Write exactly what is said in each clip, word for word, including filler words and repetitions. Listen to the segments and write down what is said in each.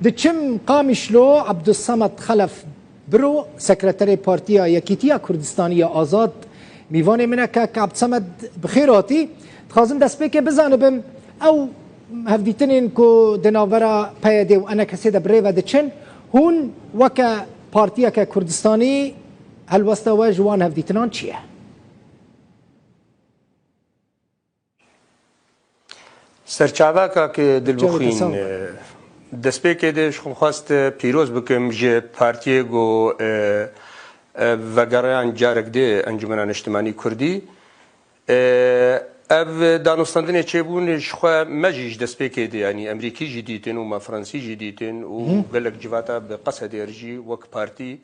Diçim Qamişlo, Abdulsamed Xelef Biro, sekreterê Partiya Yekîtiya Kurdistanî ya Azad, mîvanê min e. Kak Abdulsamed, bi xêr hatî. Dixwazim destpêkê bizanibim, ew hevdîtinên ku di navbera P Y D û E N K S'ê de bi rê ve diçin, hûn weke partiyeke Kurdistanî helwesta we ji wan hevdîtinan çi ye? Serçava kak Dilbixwîn, e, destpêkê de ji xwe xwest, e, pîroz bikim ji partiyê ku, e, e, vegeriyan carek dê Encûmena Niştimanî Kurdî. E, ev danûstandinê çêbûn ji xwe me jî ji destpêkê de, yanî Emerîkî jî dîtin û me Fransî jî dîtin û gelek civata bi qesedê re jî wek partî,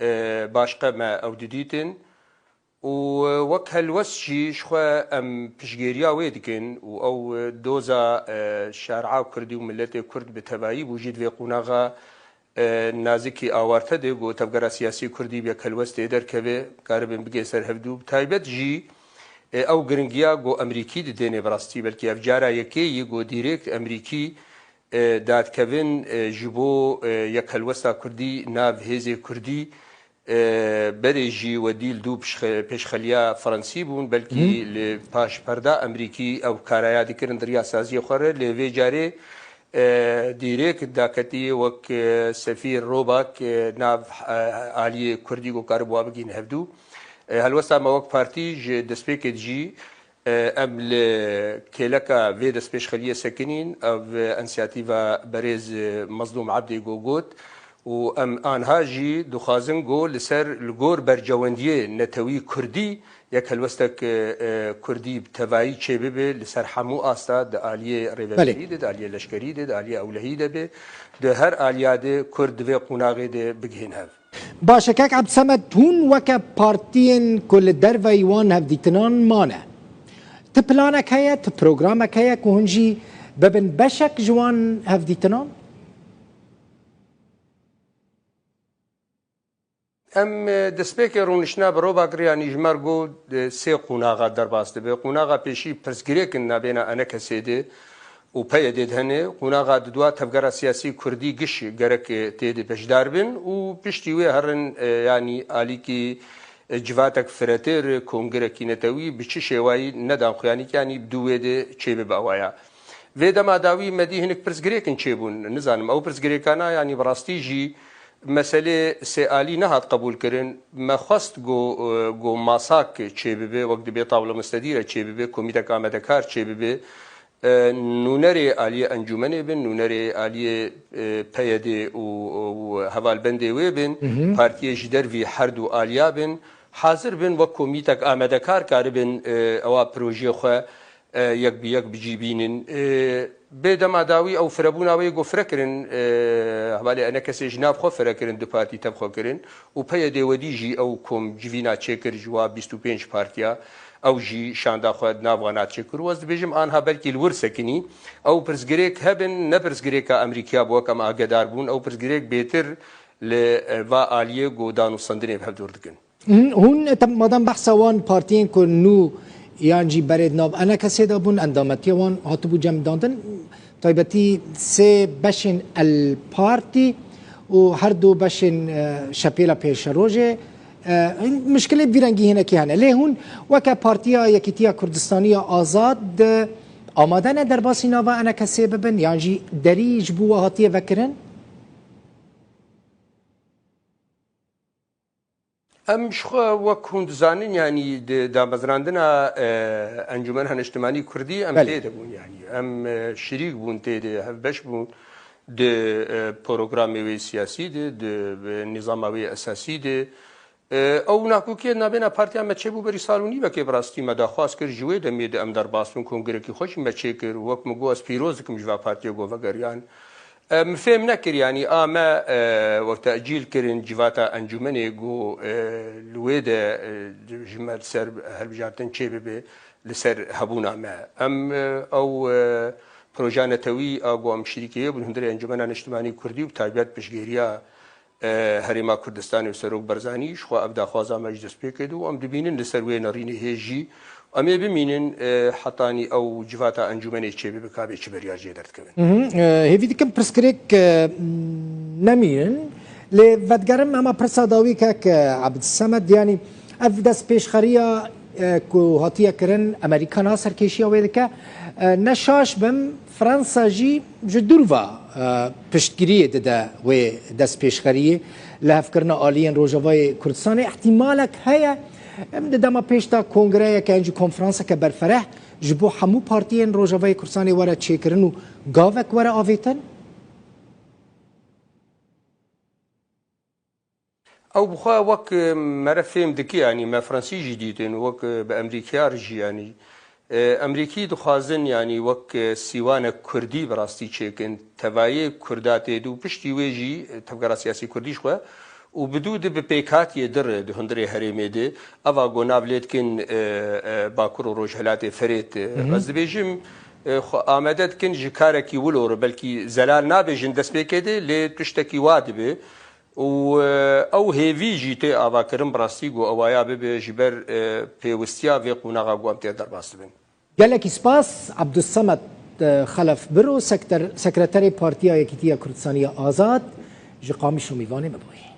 e, başqe me ew didîtin. Û, e, wek helwest jî ji xwe em piştgêriya wê dikin û ew, e, doza, e, şer'a kurdî û miletê kurd bi tevayî bû jî di vê qonaxa, e, nazikî awarte de ku tevgera siyasî kurdî bi yek helwestê derkeve, karibin bigê ser hevdû. Bi taybet jî, e, ew giringiya ku Emerîkî didêne bi rastî, belkî ev cara yekê yî ku dîrêkt Emerîkî, e, dadkevin, e, ji bo, e, yek helwesta kurdî nav hêzê kurdî, e, berê jî we dîl dû pişxe-, pêşxeliya Fransî bûn, belkî li paş perda Emerîkî ew karaya dikirin di riya saziyê xwe re, lê vê carê, e, dîrêk daketiyê wek, e, sefîr Robak, e, nav, e, aliyê kurdî ku karibû wa bigihîne hevdû. E, helwesta me wek partî ji destpêkê de jî, e, em li kêleka vê destpêşxeliyê sekinîn, ev, e, însiyatîva berêz, e, Mezlûm Ebdê ku got û em anha jî dixwazin ku li ser, li gor berjewendiyê netewî kurdî yek helwestek, e, e, kurdî bi tevayî çêbibe li ser hemû asta, di aliyê rêveberî de, di aliyê leşkerî de, di aliyê ewlehî de be, di her aliya de kurd di vê qonaxê de bigihên hev. Baş e, kek Ebdulsemed, hûn weke partiyên ku li derveyî wan hevdîtinan mane, ti planek heye, ti programek heye ku hûn jî bibin beşek ji wan hevdîtinan? Em, e, destpêkê rûniştina bi Robak re, yanî ji me re got, e, sê qonaxa derbas dibe. Qonaxa pêşî pirsgirêk in nabêna E N K S'ê de û P Y D'ê de hene. Qonaxa didua tevgera siyasî kurdî giş gerek, e, tê de beşdar bin û piştî wê herin, e, yanî alîkî, e, civatek firetir, kongirekî netewî bi çi şêwayî nedan xwe, yanî yanî bi dû wê de çêbibe awaya. Vê dema dawî me dî hinek pirsgirêkin çêbûn. Nizanim, ew pirsgirêkana, yanî bi rastî jî meselê sêalî nehat qebûlkirin. Me xwest ku, e, ku masak çêbibe, wek dibê tawla mistedîre çêbibe, komîtek amadekar çêbibe. E, nûnerê aliyê encûmenê bin, nûnerê aliyê, e, P Y D û, û hevalbendê wê bin, partiyê ji dervî her du aliya bin, hazir bin wek komîtek amadekar karibin, e, ewa projeyê xwe, e, yek bi yek bi cî bînin. E, bê dema dawî ew firebûna wê ku fire kirin, e, hevalê E N K S'ê ji nav xwe fire kirin, du partî tev xwe kirin û P Y D wedî jî ew kom civîna çêkir ji wa bîst û pênc partiya, ew jî şanda xwe di nav wana çêkir û ez dibêjim anha belkî li wir sekinî. Ew pirsgirêk hebin, ne pirsgirêka Amerîkiya bi wek em agedar bûn, ew pirsgirêk bêtir li, e, va aliyê ku danûstandinê bi hev dûr dikin. Hûn, hûn, te madem behsa wan partiyên ku nû yan jî berê di nav E N K S'ê de bûn, endametiya wan hatibû cemidandin, taybetî sê beşên El Partî û her du beşên, e, Şepêla Pêşerojê, e, mişkilê vî rengî hinekî hene. Lê hûn weke Partiya Yekîtiya Kurdistanî ya Azad, e, amade ne derbasî nava E N K S'ê bibin, yan jî derî ji bo we hatiye vekirin? Em ji xwe wek hûn dizanin, yanî di damezrandina, e, Encûmena Niştimanî Kurdî em Belê. Tê de bûn, yanî em, e, şirîk bûn tê de, hevbeş bûn di, e, programê wê siyasî de, di, e, nîzama wê esasî de. E, ew nakokiyê nabêna partiya me çêbû berî sal û nîvekê, bi rastî me daxwaz kir, ji wê demê de em derbas bin, kongirekî xwe jî me çêkir. Wek min got, ez pîroz dikim ji va partiyê ku vegeriyan. E, min fêm nekir, yanî a me, e, wek tecîl kirin civata encûmenê ku, e, li wê de, e, ji me li ser hilbijartin çêbibe li ser hebûna me. Em, e, ew, e, proja netewî a ku em şirîkê wê bûn hundirê Encûmena Niştimanî Kurdî û bi taybet piştgêriya, e, Herêma Kurdistanê û Serok Barzanî, ji xwe ev daxwaza me ji destpêkê de û em dibînin li ser wê nerînê hê jî Em ê bimînin, e, hetanî ew civata encûmenê çêbibe, ka bê çi biryar jê derdikevin. Mhm. E, hêvî dikim pirsgirêk, e, nemînin. Lê vedigerim hema pirsa dawî kek, e, Ebdulsemed, yanî ev destpêşxeriya, e, ku hatiye kirin, Amerîka niha serkêşiya wê dike. E, ne şaş bim, Fransa jî ji dûr ve, e, piştgiriyê dide wê destpêşxeriyê. Lihevkirina aliyên Rojavayê Kurdistanê ihtimalek heye, em di dema pêş de kongreyeke, yan jî konferanseke berfereh ji bo hemû partiyên Rojavayê Kurdistanê were çêkirin û gavek were avêtin? Ew bi xwe wek, e, mere fêm dike, yanî me Fransî jî dîtin, wek, e, bi Emrîkiya re jî, yanî, e, Emrîkî dixwazin, yanî wek, e, sîwanek Kurdî bi rastî çêkin, tevayê Kurda tê de û piştî wê jî, e, tevgera siyasî Kurdî ji xwe û bi dû di bi pêkhatiyê dir di hundirê herêmê de, eva ku nav lê dikin, e, e, Bakur û Rojhilatê Ferêt, e, ez dibêjim, e, xwe amade dikin ji karekî wilo re, belkî zelal nabêjin destpêkê de, lê tiştekî wa dibe. Û, e, ew hêvî jî tê avakirin bi rastî ku ewaya bibe ji ber, e, pêwistiya vê qonaxa ku em tê derbas dibin. Gelekî spas, Abdussemed, e, Xelef Biro, sekter-, sekreterê Partiya Yekîtiya Kurdistaniya Azad, ji Qamişlo mîvanê me bûye.